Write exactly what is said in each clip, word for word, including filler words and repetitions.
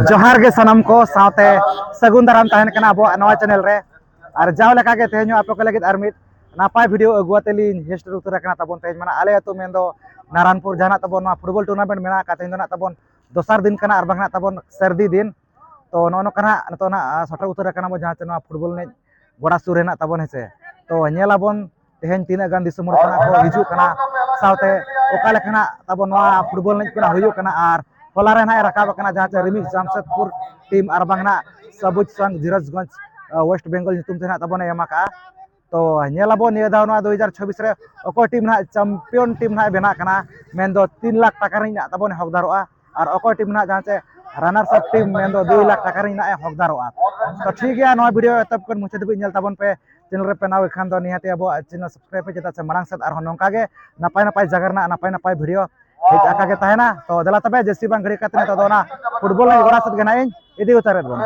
ᱡᱚᱦᱟᱨ ᱜᱮ ᱥᱟᱱᱟᱢ ᱠᱚ, ᱥᱟᱶᱛᱮ ᱥᱟᱹᱜᱩᱱ ᱫᱟᱨᱟᱢ ᱛᱟᱦᱮᱱ ᱠᱟᱱᱟ ᱟᱵᱚᱣᱟᱜ ᱱᱚᱣᱟ ᱪᱮᱱᱮᱞ ᱨᱮ᱾ ᱟᱨ ᱡᱟᱣ ᱞᱮᱠᱟᱜᱮ ᱛᱮᱦᱮᱧ ᱦᱚᱸ ᱟᱯᱮ ᱠᱚ ᱞᱟᱹᱜᱤᱫ ᱟᱨ ᱢᱤᱫ ᱱᱟᱯᱟᱭ ᱵᱷᱤᱰᱤᱭᱳ ᱟᱹᱜᱩ ᱟᱛᱮ ᱞᱤᱧ ᱦᱮᱡ ᱥᱮᱴᱮᱨ ᱩᱛᱟᱹᱨ ᱟᱠᱟᱱᱟ ᱛᱟᱵᱚᱱ᱾ ᱛᱮᱦᱮᱧ ᱢᱟ ᱱᱟᱜ ᱟᱞᱮ ᱟᱹᱛᱩ ᱢᱮᱱᱫᱚ ᱱᱟᱨᱟᱱᱯᱩᱨ ᱡᱟᱦᱟᱸ ᱱᱟᱜ ᱛᱟᱵᱚᱱ ᱱᱚᱣᱟ ᱯᱷᱩᱴᱵᱚᱞ ᱴᱩᱨᱱᱟᱢᱮᱱᱴ ᱢᱮᱱᱟᱜ ᱟᱠᱟᱫ, ᱛᱮᱦᱮᱧ ᱫᱚ ᱱᱟᱜ ᱛᱟᱵᱚᱱ ᱫᱚᱥᱟᱨ ᱫᱤᱱ ᱠᱟᱱᱟ, ᱟᱨ ᱵᱟᱝ ᱱᱟᱜ ᱛᱟᱵᱚᱱ ᱥᱟᱹᱨᱫᱤ ᱫᱤᱱ᱾ ᱛᱚ ᱱᱚᱜᱼᱚ ᱱᱚᱝᱠᱟ ᱱᱟᱜ ᱱᱤᱛᱚᱜ ᱱᱟᱜ ᱥᱮᱴᱮᱨ ᱩᱛᱟᱹᱨ ᱟᱠᱟᱱᱟ ᱵᱚᱱ ᱡᱟᱦᱟᱸ ᱪᱮ ᱱᱚᱣᱟ ᱯᱷᱩᱴᱵᱚᱞ ᱮᱱᱮᱡ ᱜᱚᱰᱟ ᱥᱩᱨ ᱨᱮ ᱱᱟᱜ ᱛᱟᱵᱚᱱ, ᱦᱮᱸ ᱥᱮ᱾ ᱛᱚ ᱧᱮᱞ ᱟᱵᱚᱱ ᱛᱮᱦᱮᱧ ᱛᱤᱱᱟᱹᱜ ᱜᱟᱱ ᱫᱤᱥᱚᱢ ᱦᱚᱲ ᱠᱷᱚᱱᱟᱜ ᱠᱚ ᱦᱤᱡᱩᱜ ᱠᱟᱱᱟ, ᱥᱟᱶᱛᱮ ᱚᱠᱟ ᱞᱮᱠᱟ ᱱᱟᱜ ᱛᱟᱵᱚᱱ ᱱᱚᱣᱟ ᱯᱷᱩᱴᱵᱚᱞ ᱮᱱᱮᱡ ᱠᱚ ᱱᱟᱜ ᱦᱩᱭᱩᱜ ᱠᱟᱱᱟ᱾ ᱟᱨ ᱦᱚᱞᱟ ᱨᱮ ᱱᱟᱜ ᱮ ᱨᱟᱠᱟᱵ ᱟᱠᱟᱱᱟ ᱡᱟᱦᱟᱸ ᱪᱮ ᱨᱤᱢᱤᱠᱥ ᱡᱟᱢᱥᱮᱫᱽᱯᱩᱨ ᱴᱤᱢ ᱟᱨ ᱵᱟᱝ ᱱᱟᱜ ᱥᱟᱵᱩᱡᱽ ᱥᱚᱝᱜᱷ ᱡᱤᱨᱟᱡᱽᱜᱚᱸᱡᱽ, ᱟᱸ, ᱳᱭᱮᱥᱴ ᱵᱮᱝᱜᱚᱞ ᱧᱩᱛᱩᱢ ᱛᱮ ᱱᱟᱜ ᱛᱟᱵᱚᱱ ᱮ ᱮᱢ ᱟᱠᱟᱜᱼᱟ᱾ ᱛᱚ ᱧᱮᱞ ᱟᱵᱚᱱ ᱱᱤᱭᱟᱹ ᱫᱷᱟᱣ ᱱᱚᱣᱟ ᱫᱩ ᱦᱟᱡᱟᱨ ᱪᱷᱚᱵᱵᱤᱥ ᱨᱮ ᱚᱠᱚᱭ ᱴᱤᱢ ᱱᱟᱜ ᱪᱟᱢᱯᱤᱭᱚᱱ ᱴᱤᱢ ᱱᱟᱜ ᱵᱮᱱᱟᱜ ᱠᱟᱱᱟ, ᱢᱮᱱᱫᱚ ᱛᱤᱱ ᱞᱟᱠᱷ ᱴᱟᱠᱟ ᱨᱤᱱᱤᱡ ᱱᱟᱜ ᱛᱟᱵᱚᱱ ᱦᱚᱠᱫᱟᱨᱚᱜᱼᱟ᱾ ᱟᱨ ᱚᱠᱚᱭ ᱴᱤᱢ ᱱᱟᱜ ᱡᱟᱦᱟᱸ ᱪᱮ ᱨᱟᱱᱟᱨᱥ ᱟᱯ ᱴᱤᱢ, ᱢᱮᱱᱫᱚ ᱫᱩᱭ ᱞᱟᱠᱷ ᱴᱟᱠᱟ ᱨᱤᱱᱤᱡ ᱱᱟᱜ ᱮ ᱦᱚᱠᱫᱟᱨᱚᱜᱼᱟ᱾ ᱛᱚ ᱴᱷᱤᱠ ᱜᱮᱭᱟ, ᱱᱚᱣᱟ ᱵᱷᱤᱰᱤᱭᱳ ᱮᱛᱚᱦᱚᱵ ᱠᱷᱚᱱ ᱢᱩᱪᱟᱹᱫ ᱫᱷᱟᱹᱵᱤᱡ ᱧᱮᱞ ᱛᱟᱵᱚᱱ ᱯᱮ᱾ ᱪᱮᱱᱮᱞ ᱨᱮᱯᱮ ᱱᱟᱣᱟ ᱠᱷᱟᱱ ᱫᱚ ᱱᱤᱦᱟᱹᱛ ᱟᱵᱚᱣᱟᱜ ᱪᱮᱱᱮᱞ ᱥᱟᱵᱥᱠᱨᱟᱭᱤᱵ ᱯᱮ, ᱪᱮᱫᱟᱜ ᱥᱮ ᱢᱟᱲᱟᱝ ᱥᱮᱫ ᱟᱨᱦᱚᱸ ᱱᱚᱝᱠᱟ ᱜᱮ ᱱᱟᱯᱟᱭ ᱱᱟᱯᱟᱭ ᱡᱟᱭᱜᱟ ᱨᱮᱱᱟᱜ ᱱᱟᱯᱟᱭ ᱱᱟᱯᱟᱭ ᱵᱷᱤᱰᱤᱭᱳ ᱦᱮᱡ ᱟᱠᱟ ᱜᱮ ᱛᱟᱦᱮᱱᱟ᱾ ᱛᱚ ᱫᱮᱞᱟ ᱛᱚᱵᱮ ᱡᱟᱹᱥᱛᱤ ᱵᱟᱝ ᱜᱷᱟᱹᱲᱤ ᱠᱟᱛᱮ ᱱᱤᱛᱚᱜ ᱫᱚ ᱚᱱᱟ ᱯᱷᱩᱴᱵᱚᱞ ᱮᱱᱮᱡ ᱜᱚᱰᱟ ᱥᱮᱫ ᱜᱮ ᱱᱟᱜ ᱤᱧ ᱤᱫᱤ ᱩᱛᱟᱹᱨᱮᱫ ᱵᱚᱱᱟ᱾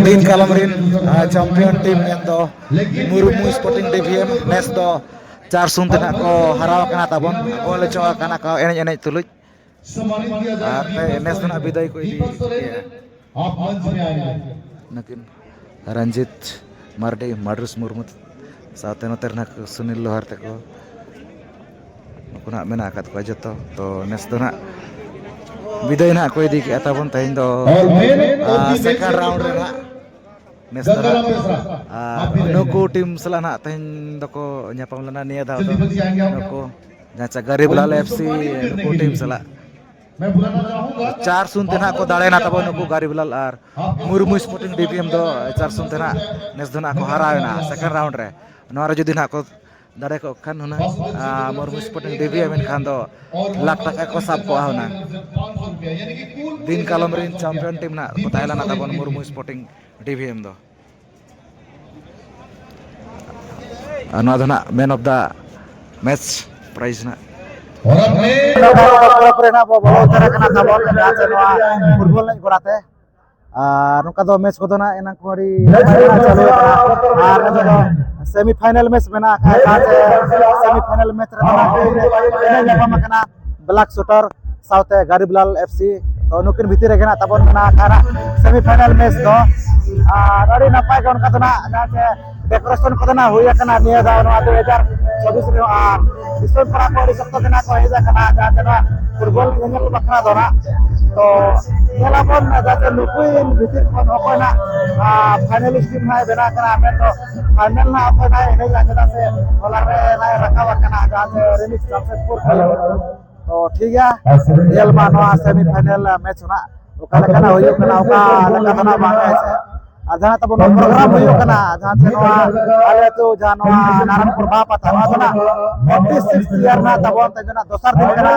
ᱫᱤᱱ ᱠᱟᱞᱚᱢ ᱨᱤᱱ, ᱟ, ᱪᱟᱢᱯᱤᱭᱚᱱ ᱴᱤᱢ ᱢᱮᱱᱫᱚ ᱢᱩᱨᱢᱩ ᱥᱯᱳᱨᱴᱤᱝ ᱰᱤ ᱵᱷᱤ ᱮᱢ ᱱᱮᱥ ᱫᱚ ᱪᱟᱨ ᱥᱩᱱ ᱛᱮ ᱱᱟᱜ ᱠᱚ ᱦᱟᱨᱟᱣ ᱟᱠᱟᱱᱟ ᱛᱟᱵᱚᱱ, ᱜᱳᱞ ᱦᱚᱪᱚ ᱟᱠᱟᱱᱟ ᱠᱚ ᱮᱱᱮᱡ ᱮᱱᱮᱡ ᱛᱩᱞᱩᱡ᱾ ᱟᱨ ᱱᱮᱥ ᱫᱚ ᱱᱟᱜ ᱵᱤᱫᱟᱹᱭ ᱠᱚ ᱤᱫᱤ ᱠᱮᱫᱼᱟ᱾ ᱱᱩᱠᱤᱱ ᱨᱚᱧᱡᱤᱛ ᱢᱟᱨᱰᱤ, ᱢᱟᱰᱨᱩᱥ ᱢᱩᱨᱢᱩ, ᱥᱟᱶᱛᱮ ᱱᱚᱛᱮ ᱨᱮ ᱱᱟᱜ ᱥᱩᱱᱤᱞ ᱞᱳᱦᱟᱨ ᱛᱟᱠᱚ, ᱱᱩᱠᱩ ᱱᱟᱜ ᱢᱮᱱᱟᱜ ᱟᱠᱟᱫ ᱠᱚᱣᱟ ᱡᱚᱛᱚ᱾ ᱛᱚ ᱱᱮᱥ ᱫᱚ ᱱᱟᱜ ᱵᱤᱫᱟᱹᱭ ᱱᱟᱜ ᱠᱚ ᱤᱫᱤ ᱠᱮᱫᱼᱟ ᱛᱟᱵᱚᱱ ᱛᱮᱦᱮᱧ ᱫᱚ, ᱟᱨ, second round ᱨᱮ ᱱᱟᱜ ᱱᱮᱥ ᱫᱚ ᱱᱟᱜ, ᱟᱨ, ᱱᱩᱠᱩ ᱴᱤᱢ ᱥᱟᱞᱟᱜ ᱱᱟᱜ ᱛᱮᱦᱮᱧ ᱫᱚᱠᱚ ᱧᱟᱯᱟᱢ ᱞᱮᱱᱟ ᱱᱤᱭᱟᱹ ᱫᱷᱟᱣ ᱫᱚ᱾ ᱱᱩᱠᱩ ᱟᱪᱪᱷᱟ, ᱜᱟᱨᱤᱵᱞᱟᱞ ᱮᱯᱷ ᱥᱤ ᱱᱩᱠᱩ ᱴᱤᱢ ᱥᱟᱞᱟᱜ ᱪᱟᱨ ᱥᱩᱱ ᱛᱮ ᱱᱟᱦᱟᱜ ᱠᱚ ᱫᱟᱲᱮᱭᱮᱱᱟ ᱛᱟᱵᱚᱱ ᱱᱩᱠᱩ ᱜᱟᱨᱤᱵᱞᱟᱞ ᱟᱨ ᱢᱩᱨᱢᱩ ᱥᱯᱳᱨᱴᱤᱝ ᱰᱤ ᱵᱷᱤ ᱮᱢ ᱫᱚ ᱪᱟᱨ ᱥᱩᱱ ᱛᱮ ᱱᱟᱦᱟᱜ ᱱᱮᱥ ᱫᱚ ᱱᱟᱦᱟᱜ ᱠᱚ ᱦᱟᱨᱟᱣᱮᱱᱟ ᱥᱮᱠᱮᱱᱰ ᱨᱟᱣᱩᱱᱰ ᱨᱮ᱾ ᱱᱚᱣᱟ ᱨᱮ ᱡᱩᱫᱤ ᱱᱟᱦᱟᱜ ᱠᱚ ᱫᱟᱲᱮ ᱠᱚᱜ ᱠᱷᱟᱱ ᱦᱩᱱᱟᱹᱝ, ᱟᱨ ᱢᱩᱨᱢᱩ ᱥᱯᱳᱨᱴᱤᱝ ᱰᱤ ᱵᱷᱤ ᱮᱢ ᱮᱱᱠᱷᱟᱱ ᱫᱚ ᱞᱟᱠᱷ ᱴᱟᱠᱟ ᱠᱚ ᱥᱟᱵ ᱠᱚᱜᱼᱟ ᱦᱩᱱᱟᱹᱝ᱾ ᱫᱤᱱ ᱠᱟᱞᱚᱢ ᱨᱮᱱ ᱪᱟᱢᱯᱤᱭᱟᱱ ᱴᱤᱢ ᱱᱟᱦᱟᱜ ᱠᱚ ᱛᱟᱦᱮᱸ ᱞᱮᱱᱟ ᱛᱟᱵᱚᱱ ᱢᱩᱨᱢᱩ ᱥᱯᱳᱨᱴᱤᱝ ᱰᱤ ᱵᱷᱤ ᱮᱢ ᱫᱚ᱾ ᱟᱨ ᱱᱚᱣᱟ ᱫᱚ ᱱᱟᱦᱟᱜ man of the match prize ᱱᱟᱦᱟᱜ᱾ ᱯᱚᱨᱚᱵᱽ ᱨᱮ ᱱᱟᱦᱟᱜ ᱵᱚ ᱵᱚᱞᱚ ᱩᱛᱟᱹᱨ ᱟᱠᱟᱱᱟ ᱛᱟᱵᱚᱱ ᱡᱟᱦᱟᱸ ᱪᱮ ᱱᱚᱣᱟ ᱯᱷᱩᱴᱵᱚᱞ ᱮᱱᱮᱡ ᱜᱚᱲᱟ ᱛᱮ᱾ ᱟᱨ ᱱᱚᱝᱠᱟ ᱫᱚ ᱢᱮᱪ ᱠᱚᱫᱚ ᱱᱟᱦᱟᱜ ᱮᱱᱟᱝ ᱠᱷᱚᱱ ᱟᱹᱰᱤ ᱱᱟᱯᱟᱭ ᱱᱟᱦᱟᱜ ᱪᱟᱹᱞᱩ ᱟᱠᱟᱱᱟ᱾ ᱟᱨ ᱱᱤᱛᱚᱜ ᱫᱚ ᱥᱮᱢᱤ ᱯᱷᱟᱭᱱᱟᱞ ᱢᱮᱪ ᱢᱮᱱᱟᱜ ᱟᱠᱟᱫ ᱡᱟᱦᱟᱸ ᱪᱮ ᱥᱮᱢᱤ ᱯᱷᱟᱭᱱᱟᱞ ᱢᱮᱪ ᱨᱮᱫᱚ ᱱᱟᱦᱟᱜ ᱛᱮᱦᱮᱧ ᱧᱟᱯᱟᱢ ᱟᱠᱟᱱᱟ ᱵᱞᱟᱠ ᱥᱩᱴᱟᱨ ᱥᱟᱶᱛᱮ ᱜᱟᱨᱤᱵᱞᱟᱞ ᱮᱯᱷ ᱥᱤ᱾ ᱛᱚ, ᱱᱩᱠᱤᱱ ᱵᱷᱤᱛᱤᱨ ᱨᱮᱜᱮ ᱱᱟᱜ ᱛᱟᱵᱚᱱ ᱢᱮᱱᱟᱜ ᱟᱠᱟᱫ ᱥᱮᱢᱤ ᱯᱷᱟᱭᱱᱟᱞ ᱢᱮᱪ ᱫᱚ᱾ ᱟᱨ ᱟᱹᱰᱤ ᱱᱟᱯᱟᱭ ᱜᱮ ᱚᱱᱠᱟ ᱫᱚ ᱱᱟᱜ ᱡᱟᱦᱟᱸ ᱪᱮ ᱰᱮᱠᱳᱨᱮᱥᱚᱱ ᱠᱚᱫᱚ ᱱᱟᱜ ᱦᱩᱭ ᱟᱠᱟᱱᱟ ᱱᱤᱭᱟᱹ ᱫᱷᱟᱣ ᱱᱚᱣᱟ ᱫᱩ ᱦᱟᱡᱟᱨ ᱪᱚᱵᱵᱤᱥ ᱨᱮᱦᱚᱸ᱾ ᱟᱨ ᱫᱤᱥᱚᱢ ᱯᱮᱲᱟ ᱠᱚ ᱟᱹᱰᱤ ᱥᱚᱠᱛᱚ ᱜᱮ ᱱᱟᱜ ᱠᱚ ᱦᱮᱡ ᱟᱠᱟᱱᱟ ᱡᱟᱦᱟᱸ ᱪᱮ ᱱᱚᱣᱟ ᱯᱷᱩᱴᱵᱚᱞ ᱧᱮᱧᱮᱞ ᱵᱟᱠᱷᱨᱟ ᱫᱚ ᱱᱟᱜ᱾ ᱛᱚ, ᱧᱮᱞ ᱟᱵᱚᱱ ᱡᱟᱦᱟᱸ ᱪᱮ ᱱᱩᱠᱩ ᱵᱷᱤᱛᱤᱨ ᱠᱷᱚᱱ ᱚᱠᱚᱭ ᱱᱟᱜ, ᱟᱨ, ᱯᱷᱟᱭᱱᱟᱞᱤᱥᱴ ᱴᱤᱢ ᱱᱟᱜ ᱵᱮᱱᱟᱣ ᱠᱟᱱᱟ ᱢᱮᱱᱫᱚ ᱯᱷᱟᱭᱱᱟᱞ ᱱᱟᱜ ᱚᱠᱚᱭ ᱱᱟᱜ ᱮᱱᱮᱡᱟ ᱪᱮᱫᱟᱜ ᱥᱮ ᱦᱚᱞᱟ ᱨᱮ ᱱᱟᱜ ᱨᱟᱠᱟᱵ ᱟᱠᱟᱱᱟ ᱡᱟᱦᱟᱸ ᱪᱮ ᱨᱤᱢᱤᱠᱥ ᱡᱟᱢᱥᱮᱫᱽᱯᱩᱨ ᱠᱷᱚᱱ᱾ ᱛᱚ, ᱴᱷᱤᱠ ᱜᱮᱭᱟ, ᱧᱮᱞ ᱢᱟ ᱱᱚᱣᱟ ᱥᱮᱢᱤ ᱯᱷᱟᱭᱱᱟᱞ ᱢᱮᱪ ᱦᱚᱸ ᱱᱟᱜ ᱚᱠᱟ ᱞᱮᱠᱟᱱᱟᱜ ᱦᱩᱭᱩᱜ ᱠᱟᱱᱟ, ᱚᱠᱟ ᱞᱮᱠᱟ ᱫᱚ ᱱᱟᱜ ᱵᱟᱝ, ᱦᱮᱸ ᱥᱮ᱾ ᱟᱨ ᱡᱟᱦᱟᱸ ᱛᱟᱵᱚᱱ ᱯᱨᱳᱜᱨᱟᱢ ᱦᱩᱭᱩᱜ ᱠᱟᱱᱟ, ᱡᱟᱦᱟᱸ ᱪᱮ ᱱᱚᱣᱟ ᱟᱞᱮ ᱟᱹᱛᱩ, ᱡᱟᱦᱟᱸ ᱱᱚᱣᱟ ᱱᱟᱨᱟᱱᱯᱩᱨ ᱵᱟᱯᱟᱛᱟ, ᱱᱚᱣᱟ ᱫᱚ ᱱᱟᱜ ᱯᱷᱳᱨᱴᱤ ᱥᱤᱠᱥ ᱤᱭᱟᱨ ᱱᱟᱜ ᱛᱟᱵᱚᱱ, ᱛᱮᱦᱮᱧ ᱫᱚ ᱱᱟᱜ ᱫᱚᱥᱟᱨ ᱫᱤᱱ ᱠᱟᱱᱟ᱾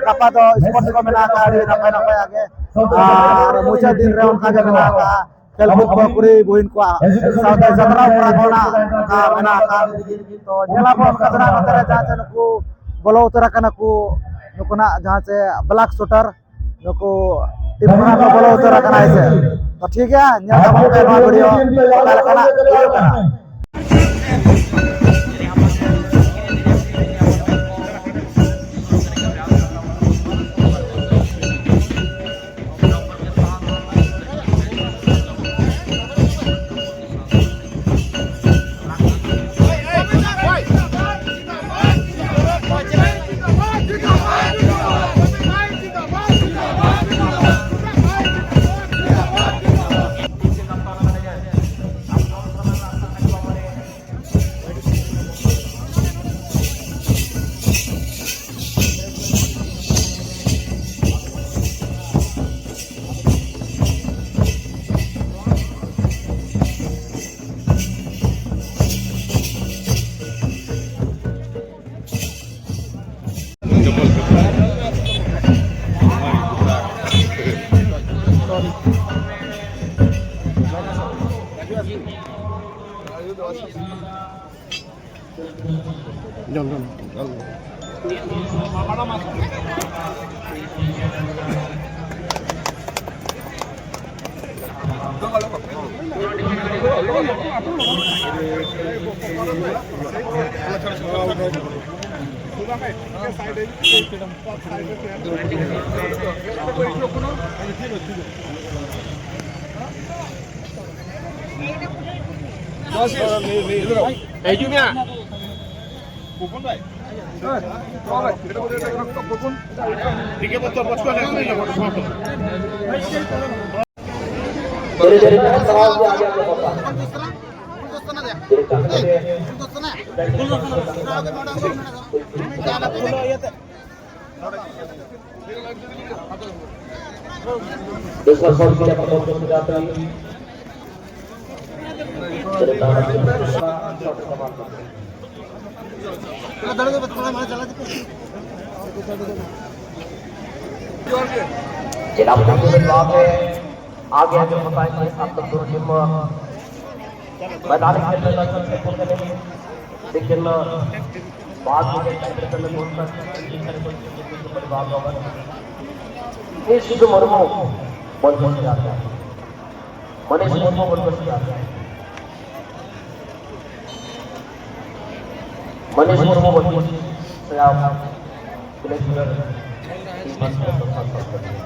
ᱜᱟᱯᱟ ᱫᱚ ᱥᱯᱳᱨᱴᱥ ᱠᱚ ᱢᱮᱱᱟᱜ ᱟᱠᱟᱫᱼᱟ, ᱟᱹᱰᱤ ᱱᱟᱯᱟᱭ ᱱᱟᱯᱟᱭᱟᱜ ᱜᱮ᱾ ᱟᱨ ᱢᱩᱪᱟᱹᱫ ᱫᱤᱱ ᱨᱮ ᱚᱱᱠᱟ ᱜᱮ ᱢᱮᱱᱟᱜ ᱟᱠᱟᱫᱼᱟ ᱠᱷᱮᱞ ᱠᱩᱫ ᱠᱚ ᱠᱩᱲᱤ ᱵᱩᱦᱤᱱ ᱠᱚᱣᱟᱜ ᱥᱟᱶᱛᱮ ᱡᱟᱛᱨᱟ ᱯᱟᱨᱟᱵᱽ ᱦᱚᱸ ᱱᱟᱜ ᱚᱱᱠᱟ ᱢᱮᱱᱟᱜ ᱟᱠᱟᱫᱼᱟ᱾ ᱛᱚ, ᱧᱮᱞ ᱟᱵᱚᱱ ᱚᱱᱠᱟ ᱫᱚ ᱱᱟᱜ ᱱᱚᱛᱮ ᱨᱮ ᱡᱟᱦᱟᱸ ᱪᱮ ᱱᱩᱠᱩ ᱵᱚᱞᱚ ᱩᱛᱟᱹᱨ ᱟᱠᱟᱱᱟ ᱠᱚ, ᱱᱩᱠᱩ ᱱᱟᱜ ᱡᱟᱦᱟᱸ ᱪᱮ ᱵᱞᱟᱠ ᱥᱩᱴᱟᱨ, ᱱᱩᱠᱩ ᱴᱤᱢ ᱠᱷᱚᱱᱟᱜ ᱠᱚ ᱵᱚᱞᱚ ᱩᱛᱟᱹᱨ ᱟᱠᱟᱱᱟ, ᱦᱮᱸ ᱥᱮ᱾ ᱛᱚ, ᱴᱷᱤᱠ ᱜᱮᱭᱟ, ᱧᱮᱞ ᱛᱟᱵᱚᱱ ᱯᱮ ᱱᱚᱣᱟ ᱵᱷᱤᱰᱤᱭᱳ ᱚᱠᱟ ᱞᱮᱠᱟᱱᱟᱜ ᱦᱩᱭᱩᱜ ᱠᱟᱱᱟ᱾ ᱦᱤᱡᱩᱜ ᱢᱮ᱾ दूसरा शॉट के लिए प्रथम पुरस्कार प्राप्त। जिला प्रशासन विभाग है, आगे आगे बताएंगे आप लोग दोनों टीम मैदान के अंदर लग सकते हैं, लेकिन बाद में जब सेमीफाइनल में पहुंचता है, तो बड़ी बात होगा। ये शुद्ध मर्मों बोल बोल जाता है। मनीष मुर्मू बोल बोल जाता है। मनीष मुर्मू बोल बोल से आप विलेज लीडर की मंच पर संपर्क करते हैं।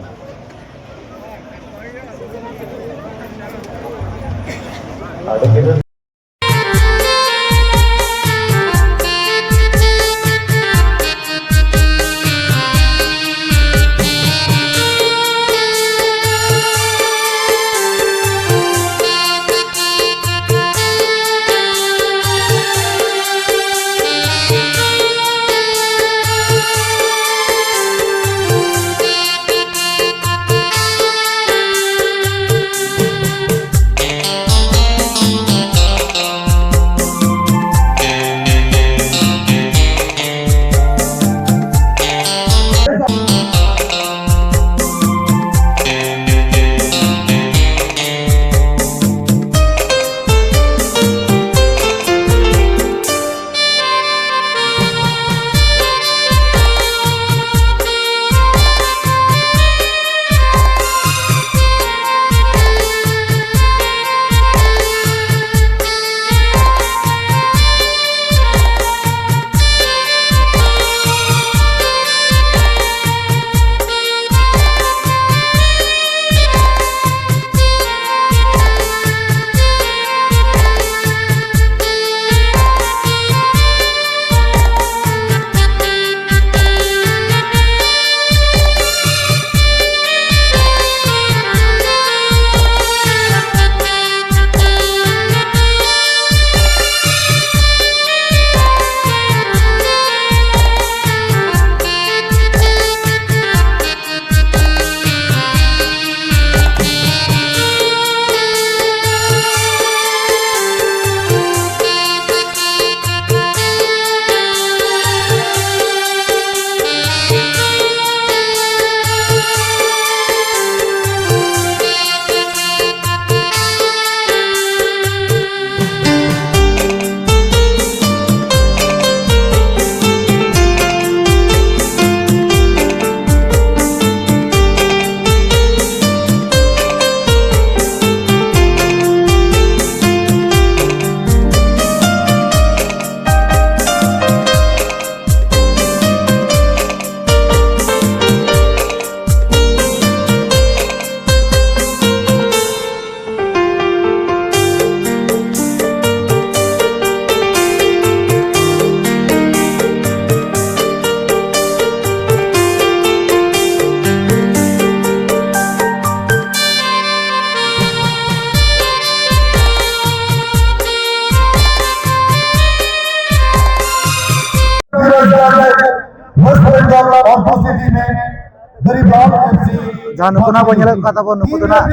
ᱡᱟᱦᱟᱸ ᱱᱩᱠᱩ ᱱᱟᱜ ᱵᱚᱱ ᱧᱮᱞᱮᱫ ᱠᱚᱣᱟ ᱛᱟᱵᱚᱱ, ᱱᱩᱠᱩ ᱫᱚ ᱱᱟᱜ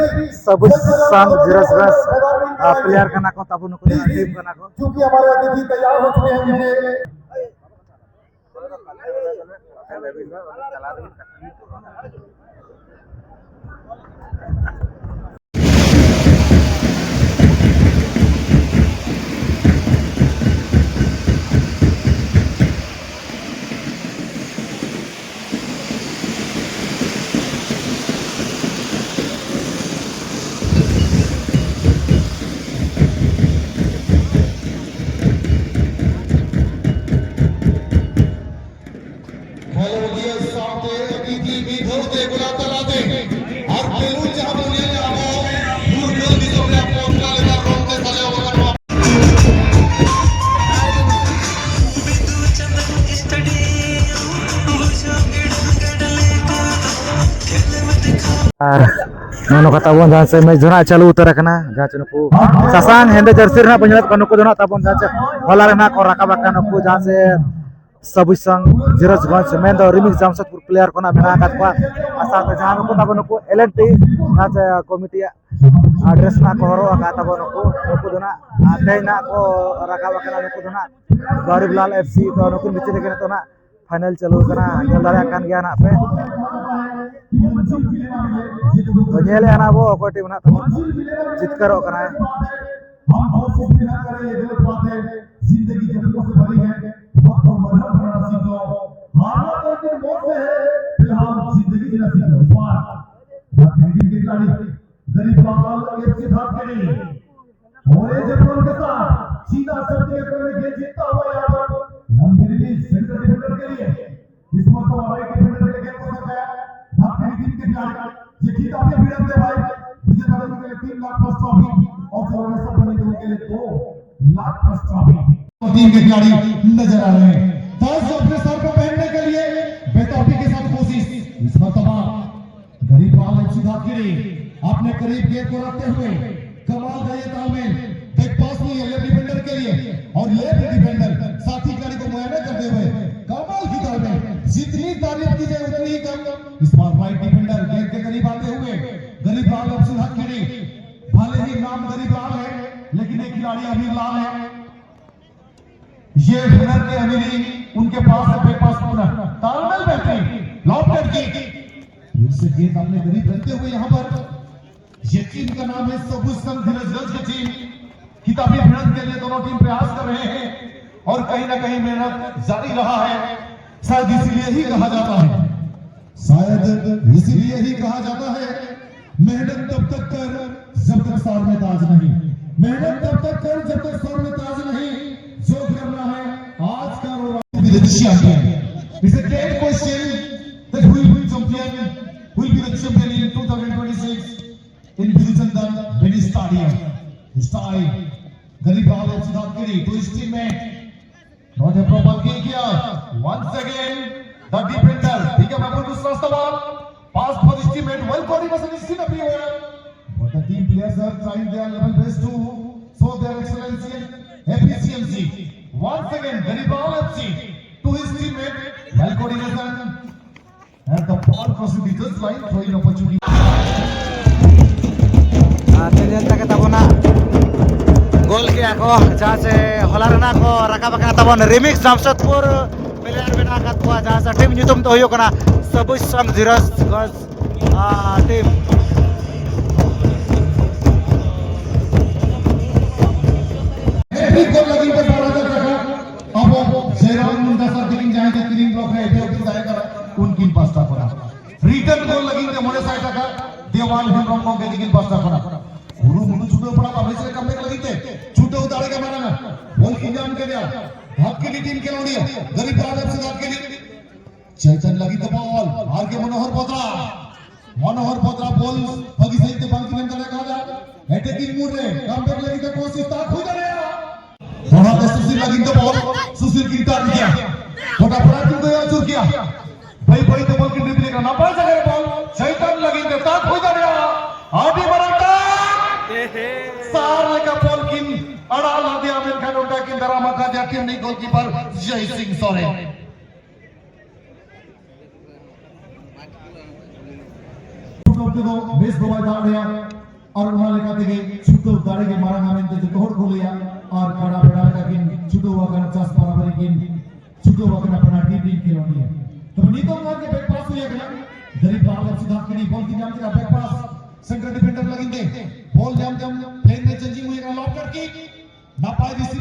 ᱥᱟᱵᱩᱡ ᱥᱟᱝ ᱡᱤᱨᱟᱹᱥ ᱵᱮᱥ, ᱟᱨ, player ᱠᱟᱱᱟ ᱠᱚ ᱛᱟᱵᱚᱱ, ᱱᱩᱠᱩ ᱫᱚ ᱱᱟᱜ team ᱠᱟᱱᱟ ᱠᱚ᱾ ᱵᱚᱞ ᱵᱟᱹᱜᱤᱭᱟᱹ ᱥᱟᱶᱛᱮ ᱟᱹᱰᱤ ᱢᱤᱫ ᱫᱷᱟᱣ ᱛᱮ ᱜᱚᱞᱟ ᱛᱟᱞᱟᱛᱮ ᱟᱨ ᱵᱮᱞᱩᱱ ᱡᱟᱦᱟᱸ ᱵᱚᱱ ᱧᱮᱞᱮᱜᱼᱟ ᱟᱵᱚ ᱯᱷᱩᱨᱜᱟᱹᱞ ᱫᱤᱥᱚᱢ ᱨᱮᱭᱟᱜ ᱯᱚᱛᱠᱟ ᱞᱮᱠᱟ ᱨᱚᱝ ᱛᱮ ᱥᱟᱡᱟᱣ ᱟᱠᱟᱱ ᱱᱚᱣᱟ ᱟᱨ ᱱᱚᱜᱼᱚ ᱱᱚᱝᱠᱟ ᱛᱟᱵᱚᱱ ᱡᱟᱦᱟᱸ ᱥᱮ match ᱫᱚ ᱱᱟᱜ ᱪᱟᱹᱞᱩ ᱩᱛᱟᱹᱨ ᱟᱠᱟᱱᱟ᱾ ᱡᱟᱦᱟᱸ ᱪᱮ ᱱᱩᱠᱩ ᱥᱟᱥᱟᱝ ᱦᱮᱸᱫᱮ jersey ᱨᱮ ᱱᱟᱜ ᱵᱚᱱ ᱧᱮᱞᱮᱫ ᱠᱚᱣᱟ, ᱱᱩᱠᱩ ᱫᱚ ᱱᱟᱜ ᱛᱟᱵᱚᱱ ᱡᱟᱦᱟᱸ ᱪᱮ ᱦᱚᱞᱟ ᱨᱮ ᱱᱟᱜ ᱠᱚ ᱨᱟᱠᱟᱵ ᱟᱠᱟᱱ ᱱᱩᱠᱩ ᱡᱟᱦᱟᱸ ᱪᱮ ᱥᱟᱵᱩᱡ ᱥᱟᱝ ᱡᱤᱨᱟᱡᱽᱜᱚᱸᱡᱽ, ᱢᱮᱱᱫᱚ ᱨᱤᱢᱤᱠ ᱡᱟᱢᱥᱮᱫᱽᱯᱩᱨ player ᱠᱚ ᱱᱟᱜ ᱢᱮᱱᱟᱜ ᱟᱠᱟᱫ ᱠᱚᱣᱟ᱾ ᱟᱨ ᱥᱟᱶᱛᱮ ᱡᱟᱦᱟᱸ ᱱᱩᱠᱩ ᱛᱟᱵᱚᱱ ᱱᱩᱠᱩ L and T ᱡᱟᱦᱟᱸ ᱪᱮ committee ᱭᱟᱜ dress ᱱᱟᱜ ᱠᱚ ᱦᱚᱨᱚᱜ ᱟᱠᱟᱫ ᱛᱟᱵᱚᱱ ᱱᱩᱠᱩ, ᱱᱩᱠᱩ ᱫᱚ ᱱᱟᱜ, ᱟᱨ, ᱛᱮᱦᱮᱧ ᱱᱟᱜ ᱠᱚ ᱨᱟᱠᱟᱵ ᱟᱠᱟᱱᱟ ᱱᱩᱠᱩ ᱫᱚ ᱱᱟᱜ ᱜᱚᱨᱤᱵ ᱞᱟᱞ F C᱾ ᱛᱚ ᱱᱩᱠᱤᱱ ᱵᱷᱤᱛᱤᱨ ᱨᱮᱜᱮ ᱱᱤᱛᱚᱜ ᱱᱟᱜ final ᱪᱟᱹᱞᱩ ᱟᱠᱟᱱᱟ, ᱧᱮᱞ ᱫᱟᱲᱮᱭᱟᱜ ᱠᱟᱱ ᱜᱮᱭᱟ ᱱᱟᱜ ᱯᱮ᱾ ᱛᱚ ᱧᱮᱞᱮᱜᱼᱟ ᱱᱟᱜ ᱵᱚ ᱚᱠᱚᱭ team ᱱᱟᱜ ᱛᱟᱵᱚᱱ ᱡᱤᱛᱠᱟᱹᱨᱚᱜ ᱠᱟᱱᱟᱭ᱾ हम कोशिश भी ना करें, ये गलत बात है। जिंदगी जख्मों से भरी है, वक्त और मरहम बनाना सीख लो। हारना तो एक दिन मौत से है, फिलहाल जिंदगी जीना सीख लो। इस बार बहुत महंगी खिलाड़ी गरीब लाल F C धार के लिए। और ये जब उनके साथ सीधा शब्द के अंदर गेंद जीतता हुआ यहाँ पर लंबी रिलीज सेंटर डिफेंडर के लिए। इस मरतबा राइट डिफेंडर के लिए गेंद को सरकाया। धार के लिए टीम के खिलाड़ी ये खिताब के भिड़ंत है भाई। विजेता टीम के लिए तीन लाख प्लस ट्रॉफी और जो रनर्स अप बने उनके लिए दो लाख प्लस ट्रॉफी। टीम के खिलाड़ी नजर आ रहे हैं। फर्स्ट अपने सर पर पहनने के लिए बेताबी के साथ कोशिश। इस मरतबा गरीब लाल F C धार के लिए अपने करीब गेंद को रखते हुए कमाल का ये तालमेल। बैक पास नहीं है लेफ्ट डिफेंडर के लिए और लेफ्ट डिफेंडर साथी खिलाड़ी को मुआयना करते हुए कमाल की तालमेल। जितनी तारीफ की जाए उतनी ही कम। इस बार राइट डिफेंडर गेंद के करीब आते हुए गरीब लाल अफसुल हक खिड़ी। भले ही नाम गरीब लाल है, लेकिन ये खिलाड़ी अमीर लाल है। ये हुनर के अमीरी उनके पास है, बेपास पूरा। तालमेल बेहतरीन, लॉफ्ट की। फिर से गेंद अपने करीब रखते हुए यहाँ पर ये टीम का नाम है सबुज संघ धीरजगंज की टीम। किताबी भिड़ंत के लिए दोनों टीम प्रयास कर रहे हैं और कहीं ना कहीं मेहनत जारी रहा है। शायद इसीलिए ही कहा जाता है, शायद इसीलिए ही कहा जाता है, मेहनत तब तक कर जब तक सर में ताज नहीं, मेहनत तब तक कर जब तक सर में ताज नहीं। जो करना है आज का और be the champion. It's a great question that who will be champion, who will be the champion in two thousand twenty-six in Bidhu Chandan Mini Stadium. This time, Garib Lal of Siddharth Giri to his teammate. Not a proper kick here. Once again, the defender. ठीक है, महमूद दूसरा सवाल. Pass for his teammate. Well coordination is seen everywhere. But the team players are trying their level best to show their excellency and efficiency. Once again, Garib Lal F C to his teammate. Well coordination. And the ball crossing the just line, throwing opportunity. ᱟᱨ ᱧᱮᱞ ᱛᱟᱠᱚ ᱛᱟᱵᱚᱱᱟ ᱜᱳᱞ ᱠᱮᱜᱼᱟ ᱠᱚ, ᱡᱟᱦᱟᱸ ᱥᱮ ᱦᱚᱞᱟ ᱨᱮᱱᱟᱜ ᱠᱚ ᱨᱟᱠᱟᱵ ᱟᱠᱟᱱᱟ ᱛᱟᱵᱚᱱ ᱨᱤᱢᱤᱠᱥ ᱡᱟᱢᱥᱮᱫᱽᱯᱩᱨ ᱯᱞᱮᱭᱟᱨ ᱢᱮᱱᱟᱜ ᱟᱠᱟᱫ ᱠᱚᱣᱟ, ᱡᱟᱦᱟᱸ ᱥᱮ ᱴᱤᱢ ᱧᱩᱛᱩᱢ ᱫᱚ ᱦᱩᱭᱩᱜ ᱠᱟᱱᱟ ᱥᱟᱵᱩᱡ ᱥᱚᱝ ᱫᱷᱤᱨᱚᱡᱽ ᱜᱚᱸᱡᱽ ᱴᱤᱢ᱾ ᱦᱮᱴᱨᱤᱠ ᱜᱳᱞ ᱞᱟᱹᱜᱤᱫ ᱛᱮ ᱵᱟᱨ ᱦᱟᱡᱟᱨ ᱴᱟᱠᱟ ᱟᱵᱚ ᱡᱮᱨᱟᱞ ᱢᱩᱱᱰᱟ ᱥᱟᱨ ᱛᱟᱹᱠᱤᱱ ᱡᱟᱦᱟᱸᱭ ᱛᱟᱹᱠᱤᱱ ᱨᱤᱱ ᱨᱚᱠᱷᱟ ᱮᱵᱷᱮ ᱩᱠᱤᱞ ᱛᱟᱦᱮᱸ ᱠᱟᱱᱟ, ᱩᱱᱠᱤᱱ ᱯᱟᱥᱴᱟ ᱠᱷᱚᱱᱟᱜ᱾ ᱨᱤᱴᱟᱨᱱ ᱜᱳᱞ ᱞᱟᱹᱜᱤᱫ ᱛᱮ ᱢᱚᱬᱮ ᱥᱟᱭ ᱴᱟᱠᱟ ᱫᱮᱣᱟᱱ ᱦᱮᱢᱵᱨᱚᱢ ᱜᱚᱢᱠᱮ ᱛᱟᱹᱠᱤᱱ ᱯᱟᱥᱴᱟ ᱠᱷᱚᱱᱟᱜ᱾ ᱠᱩᱨᱩᱢᱩᱴᱩ ᱪᱷᱩᱴᱟᱹᱣ ᱯᱟᱲᱟᱜ ᱟᱵᱚ ᱥᱮᱫ ᱠᱟᱢᱵᱮᱠ ᱞᱟᱹᱜᱤᱫ ᱛᱮ ᱪᱷᱩᱴᱟᱹᱣ ᱫᱟᱲᱮ ᱜᱮ ᱢᱟᱨᱟᱝᱟ᱾ ᱵᱚᱞ ᱠᱤᱱ ᱧᱟᱢ ᱠᱮᱫᱮᱭᱟ᱾ ᱫᱷᱟᱯᱠᱤᱰᱤ ᱴᱤᱢ ᱠᱷᱮᱞᱳᱰᱤᱭᱟᱹ ᱜᱟᱨᱤᱵ ᱟᱞᱮᱯ ᱥᱮ ᱫᱷᱟᱯᱠᱤᱰᱤ᱾ ᱪᱮᱛᱟᱱ ᱞᱟᱹᱜᱤᱫ ᱛᱮ ᱵᱚᱞ ᱟᱨ ᱜᱮ ᱢᱚᱱᱳᱦᱚᱨ ᱵᱚᱫᱽᱨᱟ᱾ ᱢᱚᱱᱳᱦᱚᱨ ᱵᱚᱫᱽᱨᱟ ᱵᱚᱞ ᱵᱷᱟᱹᱜᱤ ᱥᱟᱹᱦᱤᱡ ᱛᱮ ᱵᱟᱝ ᱠᱤᱱ ᱮᱢ ᱫᱟᱲᱮ ᱠᱟᱣᱫᱟ᱾ ᱮᱴᱮᱠᱤᱝ ᱢᱩᱰ ᱨᱮ ᱠᱟᱢᱵᱮᱠ ᱞᱟᱹᱜᱤᱫ ᱛᱮ ᱠᱳᱥᱤᱥ ᱛᱟᱠ ᱦᱩᱭ ᱫᱟᱲᱮᱭᱟᱜᱼᱟ᱾ ᱫᱚᱦᱲᱟ ᱛᱮ ᱥᱩᱥᱤᱞ ᱞᱟᱹᱜᱤᱫ ᱛᱮ ᱵᱚᱞ, ᱥᱩᱥᱤᱞ ᱠᱤᱱ ᱛᱟᱠ ᱠᱮᱭᱟ᱾ ᱜᱚᱴᱟ ᱯᱟᱲᱟ ᱠᱤᱱ ᱫᱚᱭᱟ ᱟᱹᱪᱩᱨ ᱠᱮᱭᱟ᱾ ᱵᱟᱹᱭ ᱵᱟᱹᱭ ᱛᱮ ᱵᱚᱞ ᱠᱤᱱ ᱨᱤᱯᱞᱮ ᱠᱟᱱᱟ᱾ ᱱᱟᱯᱟᱭ ᱡᱟᱭᱜᱟ ᱨᱮ ᱵᱚᱞ, ᱪᱮᱛᱟᱱ ᱞᱟᱹᱜᱤᱫ ᱛᱮ ᱛᱟᱠ ᱦᱩᱭ ᱫᱟᱲᱮᱭᱟᱜᱼᱟ᱾ ᱟᱹᱰᱤ ᱢᱟᱨᱟᱝ ᱛᱟᱠ᱾ ᱥᱟᱨ ᱞᱮᱠᱟ ᱵᱚᱞ ᱠᱤᱱ ᱟᱲᱟᱜ ᱞᱟᱫᱮᱭᱟ, ᱢᱮᱱᱠᱷᱟᱱ ᱚᱱᱠᱟ ᱠᱤᱱ ᱫᱟᱨᱟᱢ ᱟᱠᱟᱫᱮᱭᱟ ᱴᱤᱢ ᱨᱤᱱᱤᱡ ᱜᱳᱞᱠᱤᱯᱟᱨ ᱡᱚᱭ ᱥᱤᱝ ᱥᱚᱨᱮᱱ᱾ ᱪᱷᱩᱴᱟᱹᱣ ᱛᱮᱫᱚ ᱵᱮᱥ ᱫᱚ ᱵᱟᱭ ᱫᱟᱜ ᱞᱮᱭᱟ᱾ ᱟᱨ ᱚᱱᱟ ᱞᱮᱠᱟ ᱛᱮᱜᱮ ᱪᱷᱩᱴᱟᱹᱣ ᱫᱟᱲᱮ ᱜᱮ ᱢᱟᱨᱟᱝᱟ ᱢᱮᱱᱛᱮ ᱡᱚᱛᱚ ᱦᱚᱲ ᱠᱚ ᱞᱟᱹᱭᱟ᱾ ᱟᱨ ᱯᱮᱲᱟ ᱯᱮᱲᱟ ᱞᱮᱠᱟ ᱠᱤᱱ ᱪᱷᱩᱴᱟᱹᱣ ᱟᱠᱟᱱᱟ, ᱪᱟᱥ ᱵᱟᱨᱟᱵᱟᱨᱤ ᱠᱤᱱ ᱪᱷᱩᱴᱟᱹᱣ ᱟᱠᱟᱱᱟ ᱯᱮᱲᱟ ᱴᱤᱢ ᱨᱤᱱ ᱠᱷᱮᱞᱳᱰᱤᱭᱟᱹ᱾ ᱛᱚᱵᱮ ᱱᱤᱛᱚᱜ ᱱᱚᱣᱟ ᱜᱮ ᱵᱮᱠᱯᱟᱥ ᱦᱩᱭ ᱟᱠᱟᱱᱟ᱾ ᱜᱟᱨᱤᱵ ᱞᱟᱞ ᱮᱯᱷ ᱥᱤ ᱫᱷᱟᱛᱠᱤᱰᱤ ᱵᱚᱞ ᱠᱤᱱ ᱧᱟᱢ ᱠᱮᱫᱟ, ᱵᱮᱠᱯᱟᱥ ᱥᱮᱱᱴᱟᱨ ᱰᱤᱯᱷᱮᱱᱰᱟᱨ ᱞᱟᱹᱜᱤᱫ ᱛᱮ ᱵᱚᱞ ᱧᱟᱢ ᱧᱟᱢ ᱯᱞᱮᱱ ᱨᱮ ᱪᱮᱧᱡᱤᱝ ᱦᱩᱭ ᱟᱠᱟᱱᱟ, ᱞᱚᱵ ᱠᱟᱴ ᱠᱤᱠ᱾ ᱱᱟᱯᱟᱭ ᱫᱤᱥᱤ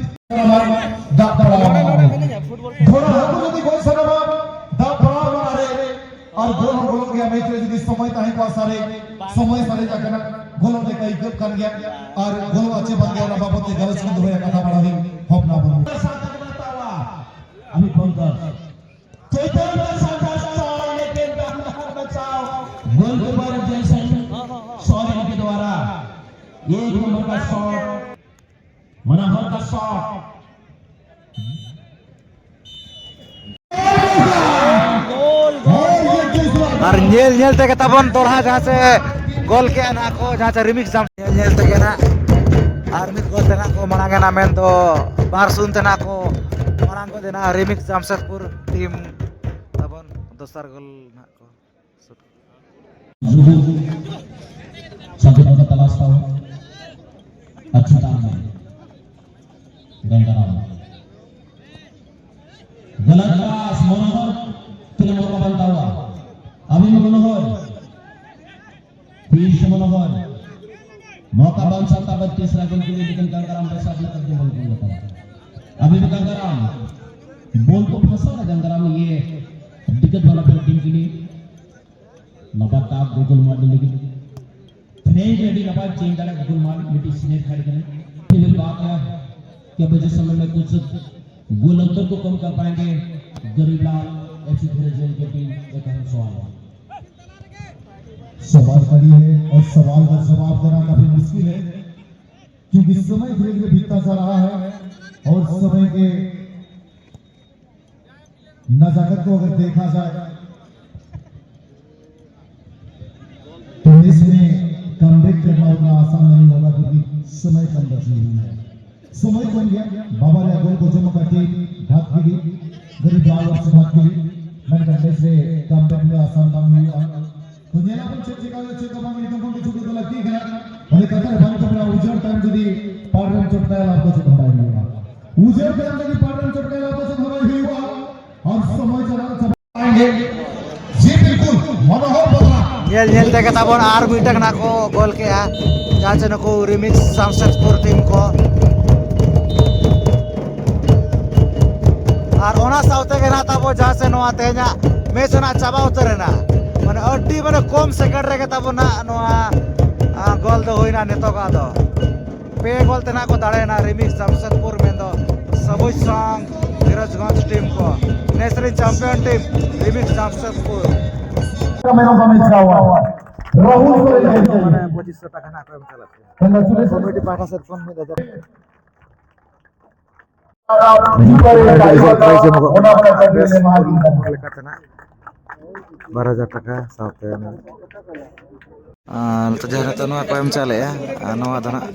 ᱫᱟᱜ ᱯᱟᱲᱟᱣ ᱮᱱᱟ᱾ ᱛᱷᱚᱲᱟ ᱦᱟᱹᱠᱩ ᱡᱩᱫᱤ ᱜᱚᱡ ᱥᱟᱱᱟᱢᱟ, ᱫᱟᱜ ᱯᱟᱲᱟᱣ ᱮᱱᱟ ᱟᱨᱮ, ᱟᱨ ᱜᱚᱞ ᱦᱚᱸ ᱜᱚᱞᱚᱜ ᱜᱮᱭᱟ᱾ ᱢᱮᱪ ᱨᱮ ᱡᱩᱫᱤ ᱥᱚᱢᱚᱭ ᱛᱟᱦᱮᱸ ᱠᱚᱜᱼᱟ, ᱥᱟᱨᱮ ᱥᱚᱢᱚᱭ ᱥᱟᱨᱮᱡ ᱟᱠᱟᱱᱟ, ᱜᱚᱞᱚᱜ ᱞᱮᱠᱟ ᱟᱹᱭᱠᱟᱹᱜ ᱠᱟᱱ ᱜᱮᱭᱟ᱾ ᱟᱨ ᱜᱚᱞᱚᱜ ᱟᱪᱮ ᱵᱟᱝ ᱜᱮ, ᱚᱱᱟ ᱵᱟᱵᱚᱛ ᱛᱮ ᱜᱟᱞᱚᱪ ᱠᱤᱱ ᱫᱚᱦᱚᱭᱟ, ᱠᱟᱛᱷᱟ ᱵᱟᱲᱟ ᱦᱩᱭ ᱦᱚᱯᱱᱟ ᱵᱚᱱ᱾ अभी पंकज चैतन्य संघर्ष और लेकिन बचाओ गोलकीपर जैसन सॉरी के द्वारा एक नंबर का शॉट, मनोहर का शॉट। ᱟᱨ ᱧᱮᱞ ᱧᱮᱞ ᱛᱮᱜᱮ ᱛᱟᱵᱚᱱ ᱫᱚᱲᱦᱟ ᱡᱟᱦᱟᱸ ᱥᱮ ᱜᱳᱞ ᱠᱮᱜᱼᱟ ᱱᱟᱜ ᱠᱚ, ᱡᱟᱦᱟᱸ ᱥᱮ ᱨᱤᱢᱤᱠᱥ ᱡᱟᱢ ᱧᱮᱞ ᱧᱮᱞ ᱛᱮᱜᱮ ᱱᱟᱜ ᱟᱨ ᱢᱤᱫ ᱜᱳᱞ ᱛᱮ ᱱᱟᱜ ᱠᱚ ᱢᱟᱲᱟᱝ ᱮᱱᱟ, ᱢᱮᱱᱫᱚ ᱵᱟᱨ ᱥᱩᱱ ᱛᱮ ᱱᱟᱜ ᱠᱚ ᱢᱟᱲᱟᱝ ᱜᱚᱫ ᱮᱱᱟ ᱨᱤᱢᱤᱠᱥ ᱡᱟᱢᱥᱮᱫᱽᱯᱩᱨ ᱴᱤᱢ ᱛᱟᱵᱚᱱ ᱫᱚᱥᱟᱨ ᱜᱳᱞ ᱱᱟᱜ ᱠᱚ᱾ ᱡᱩᱫᱤ ᱥᱟᱱᱛᱤ ᱵᱟᱵᱟ ᱛᱟᱞᱟᱥ ᱛᱟᱵᱚᱱ ᱟᱪᱪᱷᱟ ᱛᱟᱦᱞᱮ ᱜᱟᱱᱰᱟᱨᱟᱢ ᱜᱟᱞᱟᱛ ᱯᱟᱥ ᱢᱚᱱᱳᱦᱚᱨ ᱛᱤᱱᱟᱹᱜ ᱢᱚᱱᱳᱦᱚᱨ ᱵᱟᱱᱛᱟᱣᱟ ᱟᱵᱤᱱ ᱢᱚᱱᱳᱦᱚᱨ ᱯᱤᱭᱩᱥ ᱢᱚᱱᱳᱦᱚᱨ मौका बन सकता है तीसरा गोल के लिए, लेकिन गंगाराम भाई साहब ने कब्जे बॉल कर लेता है। अभी भी गंगाराम बॉल को फंसा था गंगाराम ने, ये दिक्कत वाला फिर टीम के लिए। नौबत आप गोकुल मार लेकिन फ्रेंड रेडी नौबत चेंज डाला गोकुल मार मिट्टी स्नेह खड़ी करें। फिर बात है कि अब जिस समय में कुछ गोल अंतर को कम कर पाएंगे गरीबलाल एफसी धीरज जैन के टीम, एक अहम सवाल है। सवाल खड़ी है और सवाल का जवाब देना काफी मुश्किल है, क्योंकि समय धीरे धीरे बीतता जा रहा है और समय के नजाकत को अगर देखा जाए तो इसमें कमबैक करना उतना आसान नहीं होगा, क्योंकि समय कम बची हुई है। समय कम गया, बाबा ने गोल को जमा करके भाग के लिए, गरीब लाल से भाग के लिए, मैंने ᱵᱮᱥ ᱨᱮ ᱠᱟᱢ ᱵᱮᱠ ᱨᱮ ᱟᱥᱟᱱ ᱵᱟᱝ ᱦᱩᱭᱩᱜᱼᱟ᱾ ᱛᱚ ᱧᱮᱞᱟᱵᱚᱱ ᱪᱮᱫ ᱪᱮᱠᱟ ᱦᱩᱭᱩᱜᱼᱟ, ᱪᱮᱫ ᱫᱚ ᱵᱟᱝ, ᱱᱤᱛᱚᱝ ᱠᱷᱚᱱ ᱠᱤᱪᱷᱩ ᱠᱚᱫᱚ ᱞᱟᱹᱠᱛᱤ ᱠᱟᱱᱟ᱾ ᱚᱱᱮ ᱠᱟᱛᱷᱟ ᱨᱮ ᱵᱟᱝ ᱠᱚ ᱢᱮᱱᱟ, ᱩᱡᱟᱹᱲ ᱛᱟᱭᱚᱢ ᱡᱩᱫᱤ ᱯᱟᱲ ᱨᱮᱢ ᱪᱚᱴᱠᱟᱭᱟ, ᱞᱟᱵᱷ ᱫᱚ ᱪᱮᱫ ᱦᱚᱸ ᱵᱟᱭ ᱦᱩᱭᱩᱜᱼᱟ᱾ ᱩᱡᱟᱹᱲ ᱛᱟᱭᱚᱢ ᱡᱩᱫᱤ ᱯᱟᱲ ᱨᱮᱢ ᱪᱚᱴᱠᱟᱭᱟ, ᱞᱟᱵᱷ ᱫᱚ ᱪᱮᱫ ᱦᱚᱸ ᱵᱟᱭ ᱦᱩᱭᱩᱜᱼᱟ᱾ ᱟᱨ ᱥᱚᱢᱚᱭ ᱪᱟᱞᱟᱣ ᱪᱟᱵᱟᱭᱮᱱ ᱜᱮ᱾ ᱡᱤ ᱵᱤᱞᱠᱩᱞ, ᱢᱚᱱᱳᱦᱚᱨ ᱵᱚᱫᱽᱨᱟ᱾ ᱧᱮᱞ ᱧᱮᱞ ᱛᱮᱜᱮ ᱛᱟᱵᱚᱱ ᱟᱨ ᱢᱤᱫᱴᱟᱝ ᱱᱟᱜ ᱠᱚ ᱜᱳᱞ ᱠᱮᱜᱼᱟ, ᱡᱟᱦᱟᱸ ᱪᱮ ᱱᱩᱠᱩ ᱨᱤᱢᱤᱠᱥ ᱡᱟᱢᱥᱮᱫᱽᱯᱩᱨ ᱴᱤᱢ ᱠᱚ᱾ ᱟᱨ ᱚᱱᱟ ᱥᱟᱶᱛᱮ ᱜᱮ ᱱᱟᱜ ᱛᱟᱵᱚ ᱡᱟᱦᱟᱸ ᱥᱮ ᱱᱚᱣᱟ ᱛᱮᱦᱮᱧᱟᱜ ᱢᱮᱪ ᱱᱟᱜ ᱪᱟᱵᱟ ᱩᱛᱟᱹᱨ ᱮᱱᱟ᱾ ᱢᱟᱱᱮ ᱟᱹᱰᱤ ᱢᱟᱱᱮ ᱠᱚᱢ ᱥᱮᱠᱮᱱᱰ ᱨᱮᱜᱮ ᱛᱟᱵᱚ ᱱᱟᱜ ᱱᱚᱣᱟ, ᱟ, ᱜᱳᱞ ᱫᱚ ᱦᱩᱭᱱᱟ ᱱᱤᱛᱚᱜᱟᱜ ᱫᱚ᱾ ᱯᱮ ᱜᱳᱞ ᱛᱮ ᱱᱟᱜ ᱠᱚ ᱫᱟᱲᱮᱭᱮᱱᱟ ᱨᱤᱢᱤᱠᱥ ᱡᱟᱢᱥᱮᱫᱽᱯᱩᱨ, ᱢᱮᱱᱫᱚ ᱥᱟᱹᱵᱩᱡ ᱥᱚᱝ ᱫᱷᱤᱨᱟᱡᱽᱜᱚᱸᱡᱽ ᱴᱤᱢ ᱠᱚ᱾ ᱱᱮᱥ ᱨᱮᱱ ᱪᱟᱢᱯᱤᱭᱚᱱ ᱴᱤᱢ ᱨᱤᱢᱤᱠᱥ ᱡᱟᱢᱥᱮᱫᱽᱯᱩᱨ᱾ ᱢᱮᱱᱚᱢ ᱠᱟᱹᱢᱤ ᱪᱟᱣᱟ᱾ ᱨᱟᱦᱩᱞ ᱥᱚᱨᱮᱱ ᱦᱮᱢᱵᱨᱚᱢ᱾ ᱯᱚᱸᱪᱤᱥ ᱥᱚ ᱴᱟᱠᱟ ᱱᱟᱜ ᱠᱚ ᱮᱢ ᱪᱟᱞᱟᱜ ᱠᱟᱱᱟ᱾ ᱠᱚᱢᱤᱴᱤ ᱯᱟᱦᱴᱟ ᱥᱮᱫ ᱠᱷᱚᱱ ᱢᱤᱫ ᱦᱟᱡᱟᱨ᱾ ᱯᱨᱟᱭᱤᱡᱽ ᱮᱢᱚᱜᱚᱜ ᱠᱟᱱᱟ᱾ ᱵᱮᱥ ᱞᱮᱠᱟᱛᱮ ᱱᱟᱜ ᱵᱟᱨ ᱦᱟᱡᱟᱨ ᱴᱟᱠᱟ ᱥᱟᱶᱛᱮ ᱚᱱᱟ, ᱟᱨ ᱱᱤᱛᱚᱜ ᱡᱟᱦᱟᱸ ᱱᱤᱛᱚᱜ ᱱᱚᱣᱟ ᱠᱚ ᱮᱢ ᱪᱟᱞᱮᱜᱼᱟ, ᱟᱨ ᱱᱚᱣᱟ ᱫᱚ ᱱᱟᱜ,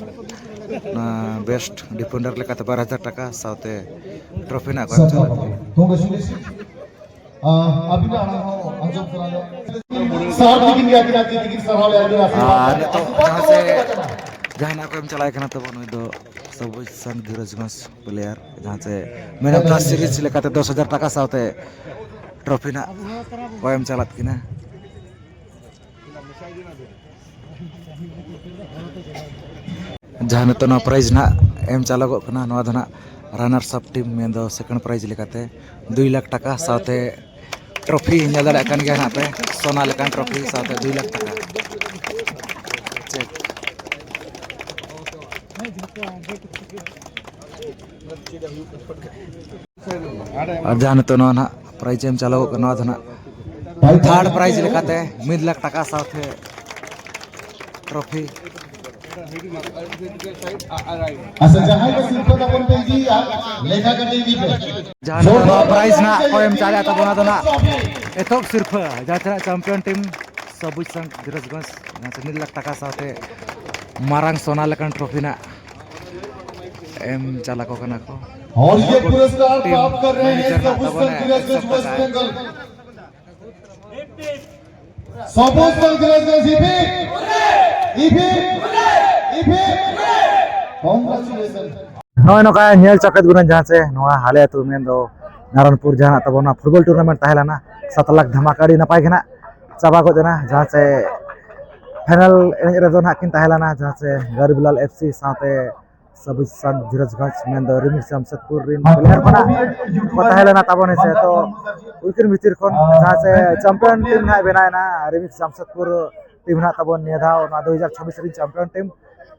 ᱱᱚᱣᱟ ᱵᱮᱥᱴ ᱰᱤᱯᱷᱮᱱᱰᱟᱨ ᱞᱮᱠᱟᱛᱮ ᱵᱟᱨ ᱦᱟᱡᱟᱨ ᱴᱟᱠᱟ ᱥᱟᱶᱛᱮ ᱴᱨᱚᱯᱷᱤ ᱱᱟᱜ ᱠᱚ ᱮᱢ ᱪᱟᱞᱮᱫ ᱠᱟᱱᱟ᱾ ᱟᱹᱵᱤᱱᱟᱜ ᱟᱲᱟᱝ ᱦᱚᱸ ᱟᱸᱡᱚᱢ ᱛᱚᱨᱟ ᱧᱚᱜ᱾ ᱥᱟᱨ ᱛᱤᱠᱤᱱ ᱜᱮ ᱟᱹᱠᱤᱱ ᱟᱹᱰᱤ ᱟᱹᱰᱤ ᱥᱟᱨᱦᱟᱣ ᱞᱮ ᱟᱹᱰᱤ ᱟᱥᱤᱨᱵᱟᱫᱽ᱾ ᱟᱨ ᱱᱤᱛᱚᱜ ᱡᱟᱦᱟᱸ ᱥᱮ ᱡᱟᱦᱟᱱᱟᱜ ᱠᱚ ᱮᱢ ᱪᱟᱞᱟᱣ ᱠᱟᱱᱟ ᱛᱟᱵᱚᱱ, ᱱᱩᱭ ᱫᱚ ᱥᱚᱵᱩᱡ ᱥᱟᱝ ᱫᱷᱤᱨᱟᱡᱽᱜᱚᱸᱡᱽ ᱯᱞᱮᱭᱟᱨ, ᱡᱟᱦᱟᱸ ᱪᱮ ᱢᱮᱱ ᱚᱯᱷ ᱫᱟ ᱥᱤᱨᱤᱡᱽ ᱞᱮᱠᱟᱛᱮ ᱫᱚᱥ ᱦᱟᱡᱟᱨ ᱴᱟᱠᱟ ᱥᱟᱶᱛᱮ ᱴᱨᱚᱯᱷᱤ ᱱᱟᱜ ᱠᱚ ᱮᱢ ᱪᱟᱞᱟᱫ ᱠᱤᱱᱟ᱾ ᱡᱟᱦᱟᱸ ᱱᱤᱛᱚᱜ ᱱᱚᱣᱟ ᱯᱨᱟᱭᱤᱡᱽ ᱱᱟᱜ ᱮᱢ ᱪᱟᱞᱟᱜᱚᱜ ᱠᱟᱱᱟ, ᱱᱚᱣᱟ ᱫᱚ ᱱᱟᱜ ᱨᱟᱱᱟᱨᱥ ᱟᱯ ᱴᱤᱢ, ᱢᱮᱱᱫᱚ ᱥᱮᱠᱮᱱᱰ ᱯᱨᱟᱭᱤᱡᱽ ᱞᱮᱠᱟᱛᱮ ᱫᱩᱭ ᱞᱟᱠᱷ ᱴᱟᱠᱟ ᱥᱟᱶᱛᱮ ᱴᱨᱚᱯᱷᱤ ᱧᱮᱞ ᱫᱟᱲᱮᱭᱟᱜ ᱠᱟᱱ ᱜᱮᱭᱟ ᱱᱟᱜ ᱯᱮ, ᱥᱳᱱᱟ ᱞᱮᱠᱟᱱ ᱴᱨᱚᱯᱷᱤ ᱥᱟᱶᱛᱮ ᱫᱩᱭ ᱞᱟᱠᱷ ᱴᱟᱠᱟ᱾ ᱪᱮᱠ᱾ ᱟᱨ ᱡᱟᱦᱟᱸ ᱱᱤᱛᱚᱜ ᱱᱚᱣᱟ ᱱᱟᱦᱟᱜ ᱯᱨᱟᱭᱤᱡᱽ ᱮᱢ ᱪᱟᱞᱟᱣᱚᱜ ᱠᱟᱱᱟ, ᱱᱚᱣᱟ ᱫᱚ ᱱᱟᱦᱟᱜ ᱛᱷᱟᱨᱰ ᱯᱨᱟᱭᱤᱡᱽ ᱞᱮᱠᱟᱛᱮ ᱢᱤᱫ ᱞᱟᱠᱷ ᱴᱟᱠᱟ ᱥᱟᱶᱛᱮ ᱴᱨᱚᱯᱷᱤ᱾ ᱟᱪᱪᱷᱟ, ᱡᱟᱦᱟᱸᱭ ᱠᱚ ᱥᱤᱨᱯᱟᱹ ᱛᱟᱵᱚᱱ ᱯᱮ ᱤᱫᱤᱭᱟ, ᱞᱮᱠᱷᱟ ᱠᱟᱛᱮ ᱤᱫᱤ ᱯᱮ᱾ ᱡᱟᱦᱟᱸ ᱱᱤᱛᱚᱜ ᱱᱚᱣᱟ ᱯᱨᱟᱭᱤᱡᱽ ᱱᱟᱦᱟᱜ ᱠᱚ ᱮᱢ ᱪᱟᱞᱮᱫ ᱛᱟᱵᱚᱱᱟ, ᱫᱚ ᱱᱟᱦᱟᱜ ᱮᱛᱚᱦᱚᱵ ᱥᱤᱨᱯᱟᱹ, ᱡᱟᱦᱟᱸ ᱛᱤᱱᱟᱹᱜ ᱪᱟᱢᱯᱤᱭᱚᱱ ᱴᱤᱢ ᱥᱚᱵᱩᱡ ᱥᱟᱝ ᱫᱷᱤᱨᱟᱡᱽᱜᱚᱸᱡᱽ, ᱡᱟᱦᱟᱸ ᱛᱤᱱᱟᱹᱜ ᱞᱟᱠᱷ ᱴᱟᱠᱟ ᱥᱟᱶᱛᱮ ᱢᱟᱨᱟᱝ ᱥᱳᱱᱟ ᱞᱮᱠᱟᱱ ᱴᱨᱚᱯᱷᱤ ᱱᱟᱜ ᱮᱢ ᱪᱟᱞ ᱟᱠᱚ ᱠᱟᱱᱟ ᱠᱚ᱾ और ये पुरस्कार ᱴᱤᱢ प्राप्त कर रहे हैं ᱢᱮᱱᱮᱡᱟᱨ ᱱᱟᱜ ᱥᱚᱵᱩᱡ ᱛᱟᱵᱚᱱᱮ ᱥᱟᱝ ᱫᱷᱤᱨᱟᱡᱽᱜᱚᱸᱡᱽ ᱮᱛᱚᱦᱚᱵ ᱠᱟᱫᱟ᱾ ᱳᱭᱮᱥᱴ ᱵᱮᱝᱜᱚᱞ। সমস্ত graduate EV EV EV congratulation. ᱱᱚᱜᱼᱚᱭ ᱱᱚᱝᱠᱟ ᱧᱮᱞ ᱪᱟᱠᱮᱫ ᱵᱚᱱᱟ ᱡᱟᱦᱟᱸ ᱪᱮ ᱱᱚᱣᱟ ᱦᱟᱞᱮ ᱟᱹᱛᱩ ᱢᱮᱱᱫᱚ ᱱᱟᱨᱟᱱᱯᱩᱨ ᱡᱟᱦᱟᱸ ᱛᱟᱵᱚᱱ ᱯᱷᱩᱴᱵᱚᱞ ᱴᱩᱨᱱᱟᱢᱮᱱᱴ ᱛᱟᱦᱮᱸ ᱞᱮᱱᱟ, ᱥᱟᱛ ᱞᱟᱠᱷ ᱫᱷᱟᱢᱟᱠᱟ ᱟᱹᱰᱤ ᱱᱟᱯᱟᱭ ᱜᱮ ᱱᱟᱜ ᱪᱟᱵᱟ ᱜᱚᱫ ᱮᱱᱟ᱾ ᱡᱟᱦᱟᱸ ᱪᱮ ᱯᱷᱟᱭᱱᱟᱞ ᱮᱱᱮᱡ ᱨᱮᱫᱚ ᱱᱟᱜ ᱠᱤᱱ ᱛᱟᱦᱮᱸ ᱞᱮᱱᱟ ᱡᱟᱦᱟᱸ ᱪᱮ ᱜᱟᱨᱤᱵᱤᱞᱟᱞ ᱮᱯᱷ ᱥᱤ ᱥᱟᱶᱛᱮ ᱥᱟᱵᱤᱥᱟᱱ ᱫᱷᱤᱨᱟᱡᱽᱜᱚᱸᱡᱽ ᱢᱮᱱᱫᱚ ᱨᱤᱢᱤᱠᱥ ᱡᱟᱢᱥᱮᱫᱽᱯᱩᱨ ᱨᱤᱱ ᱯᱞᱮᱭᱟᱨ ᱠᱚ ᱱᱟᱜ ᱠᱚ ᱛᱟᱦᱮᱸ ᱞᱮᱱᱟ ᱛᱟᱵᱚᱱ ᱦᱮᱸ ᱥᱮ᱾ ᱛᱚ ᱩᱱᱠᱤᱱ ᱵᱷᱤᱛᱤᱨ ᱠᱷᱚᱱ ᱡᱟᱦᱟᱸ ᱪᱮ ᱪᱟᱢᱯᱤᱭᱟᱱ ᱴᱤᱢ ᱱᱟᱜ ᱵᱮᱱᱟᱣ ᱮᱱᱟ ᱨᱤᱢᱤᱠᱥ ᱡᱟᱢᱥᱮᱫᱽᱯᱩᱨ ᱴᱤᱢ ᱱᱟᱜ ᱛᱟᱵᱚᱱ ᱱᱤᱭᱟᱹ ᱫᱷᱟᱣ ᱚᱱᱟ ᱫᱩ ᱦᱟᱡᱟᱨ ᱪᱷᱟᱵᱵᱤᱥ ᱨᱤᱱ ᱪᱟᱢᱯᱤᱭᱟᱱ ᱴᱤᱢ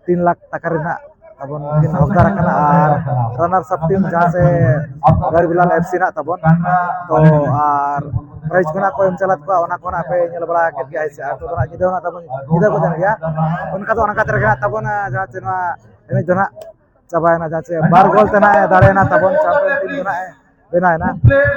ᱛᱤᱱ ᱞᱟᱠᱷ ᱴᱟᱠᱟ ᱨᱮᱱᱟᱜ ᱛᱟᱵᱚᱱ ᱠᱤᱱ ᱦᱚᱠᱫᱟᱨ ᱟᱠᱟᱱᱟ᱾ ᱟᱨ ᱨᱟᱱᱟᱨᱥ ᱟᱯ ᱴᱤᱢ ᱡᱟᱦᱟᱸ ᱥᱮ ᱜᱟᱨᱤᱵᱤᱞᱟᱞ ᱮᱯᱷ ᱥᱤ ᱨᱮᱱᱟᱜ ᱛᱟᱵᱚᱱ ᱛᱚ ᱟᱨ ᱯᱨᱟᱭᱤᱡᱽ ᱠᱚ ᱱᱟᱜ ᱠᱚ ᱮᱢ ᱪᱟᱞᱟᱫ ᱠᱚᱣᱟ, ᱚᱱᱟ ᱠᱚ ᱱᱟᱜ ᱯᱮ ᱧᱮᱞ ᱵᱟᱲᱟ ᱠᱮᱫ ᱜᱮᱭᱟ ᱦᱮᱸ ᱥᱮ᱾ ᱟᱨ ᱛᱚ ᱱᱟᱜ ᱧᱤᱫᱟᱹ ᱦᱚᱸ ᱱᱟᱜ ᱛᱟᱵᱚᱱ ᱧᱤᱫᱟᱹ ᱠᱚ ᱛᱟᱦᱮᱱ ᱜᱮᱭᱟ᱾ ᱚᱱᱠᱟ ᱫᱚ ᱚᱱᱟ ᱠᱟᱛᱮ ᱨᱮᱜᱮ ᱱᱟᱜ ᱛᱟᱵᱚᱱ ᱡᱟᱦᱟᱸ ᱪᱮ ᱱᱚᱣᱟ ᱮᱱᱮᱡ ᱫᱚ ᱱᱟᱜ ᱪᱟᱵᱟᱭᱮᱱᱟ, ᱡᱟᱦᱟᱸ ᱪᱮ ᱵᱟᱨ ᱜᱳᱞ ᱛᱮ ᱱᱟᱜ ᱮ ᱫᱟᱲᱮᱭᱮᱱᱟ ᱛᱟᱵᱚᱱ ᱪᱟᱢᱯᱤᱭᱟᱱ ᱴᱤᱢ ᱫᱚ ᱱᱟᱜ ᱮ ᱵᱮᱱᱟᱣᱮᱱᱟ᱾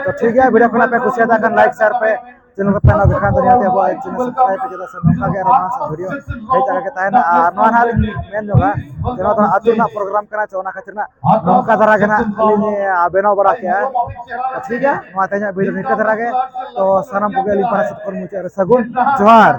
ᱛᱚ ᱴᱷᱤᱠ ᱜᱮᱭᱟ, ᱵᱷᱤᱰᱤᱭᱳ ᱠᱷᱚᱱᱟᱜ ᱯᱮ ᱠᱩᱥᱤᱭᱟᱫᱟ ᱠᱷᱟᱱ ᱞᱟᱭᱤᱠ ᱥᱮᱭᱟᱨ ᱯᱮ, ᱪᱮᱱᱮᱞ ᱨᱮ ᱯᱮ ᱱᱟᱣᱟ ᱜᱮ ᱠᱷᱟᱱ ᱫᱚ ᱱᱤᱦᱟᱹᱛ ᱟᱵᱚᱣᱟᱜ ᱪᱮᱱᱮᱞ ᱥᱟᱵᱥᱠᱨᱟᱭᱤᱵ ᱯᱮ, ᱪᱮᱫᱟᱜ ᱥᱮ ᱱᱚᱝᱠᱟ ᱜᱮ ᱟᱨᱚ ᱱᱟᱣᱟ ᱱᱟᱣᱟ ᱵᱷᱤᱰᱤᱭᱳ ᱦᱮᱡ ᱟᱠᱟ ᱜᱮ ᱛᱟᱦᱮᱱᱟ᱾ ᱟᱨ ᱱᱚᱣᱟ ᱱᱟᱦᱟᱜ ᱞᱤᱧ ᱢᱮᱱ ᱧᱚᱜᱟ ᱡᱮ ᱱᱚᱣᱟ ᱫᱚ ᱱᱟᱦᱟᱜ ᱟᱹᱛᱩ ᱨᱮᱱᱟᱜ ᱯᱨᱳᱜᱨᱟᱢ ᱠᱟᱱᱟ, ᱪᱮ ᱚᱱᱟ ᱠᱷᱟᱹᱛᱤᱨ ᱱᱟᱜ ᱱᱚᱝᱠᱟ ᱫᱷᱟᱨᱟ ᱜᱮ ᱱᱟᱜ ᱞᱤᱧ ᱵᱮᱱᱟᱣ ᱵᱟᱲᱟ ᱠᱮᱜᱼᱟ᱾ ᱴᱷᱤᱠ ᱜᱮᱭᱟ, ᱱᱚᱣᱟ ᱛᱮᱦᱮᱧᱟᱜ ᱵᱷᱤᱰᱤᱭᱳ ᱱᱤᱝᱠᱟᱹ ᱫᱷᱟᱨᱟ ᱜᱮ᱾ ᱛᱚ ᱥᱟᱱᱟᱢ ᱠᱚᱜᱮ ᱟᱹᱞᱤᱧ ᱯᱟᱦᱴᱟ ᱥᱮᱫ ᱠᱷᱚᱱ ᱢᱩᱪᱟᱹᱫ ᱨᱮ ᱥᱟᱹᱜᱩᱱ ᱡᱚᱦᱟᱨ᱾